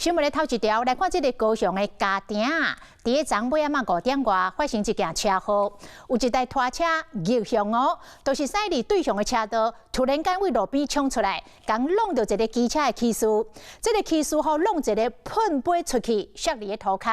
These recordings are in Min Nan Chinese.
新聞的頭一條來看，這个高雄的嘉碇，佇咧昨尾暗5點外發生一件車禍，有一台拖車逆向哦，就是駛佇對向的車道，突然間對路邊衝出來，共挵著一个機車的騎士，這个騎士予挵一个噴飛出去，摔佇咧塗跤，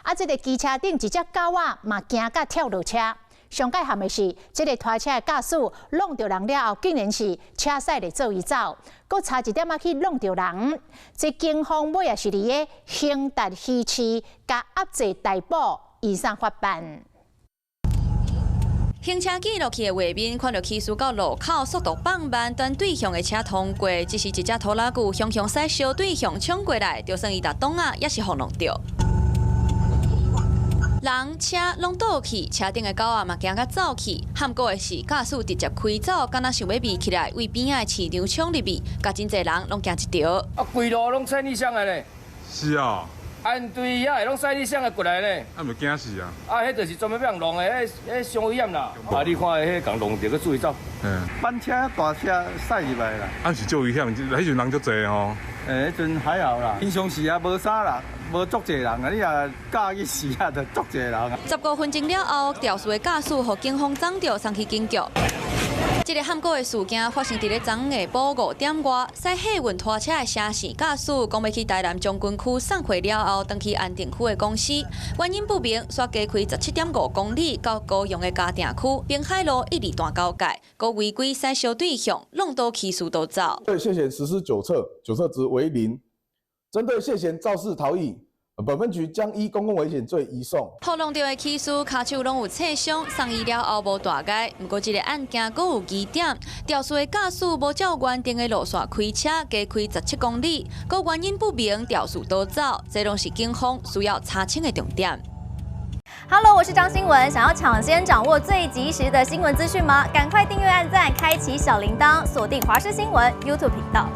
啊，這个機車頂一隻狗仔嘛驚甲跳落車。上蓋譀的是，這个拖車的駕駛挵著人了後，竟然是車駛咧做伊走，閣差一點仔去挵著人。這警方尾仔是佇咧興達魚市共壓制逮捕，移送法辦。行車記錄器的畫面，看著騎士到路口速度放慢，等對向的車通過，這時一隻拖拉機雄雄駛相對向衝過來，就算伊踏擋仔，也是予挵著。人車攏倒去，車頂的狗仔嘛驚甲走去。譀古的是，駕駛直接開走，敢若想欲避起來，對邊仔的市場衝入去，共真濟人攏驚一趒。啊，規路攏菜你箱的呢？是啊。按對遐攏驶你箱的過來呢？啊，毋驚死啊！啊，彼就是專門欲予人弄的，彼彼傷危險啦！啊，你看彼共弄著閣注意走。嗯。板車大車駛入來啦。啊，是足危險，彼陣人足濟吼。欸，彼陣還好啦，平常時也無啥啦，無足濟人啊。你若假日時啊，就足濟人啊。15分鐘了後，肇事的駕駛予警方摠著送去警局。這个譀古的事件發生佇咧昨下晡5點外，駛貨運拖車的車姓駕駛講欲去台南將軍區送貨了後，轉去安定區的公司，原因不明，煞加開17.5公里到高雄的嘉碇區濱海路12段交界，閣違規駛相對向，挵倒騎士逃走。對謝賢實施酒測，酒測值為0。針對謝賢肇事逃逸，本分局將依公共危險罪移送。予挵著的騎士跤手攏有擦傷，送醫了後無大礙。毋過這个案件閣有疑點，肇事的駕駛無照原定的路線開車，加開17公里，閣原因不明，肇事逃走，這攏是警方需要查清的重點。 Hello，我是張新聞，想要搶先掌握最及時的新聞資訊嗎？趕快訂閱、按讚、開啟小鈴鐺，鎖定華視新聞 YouTube 頻道。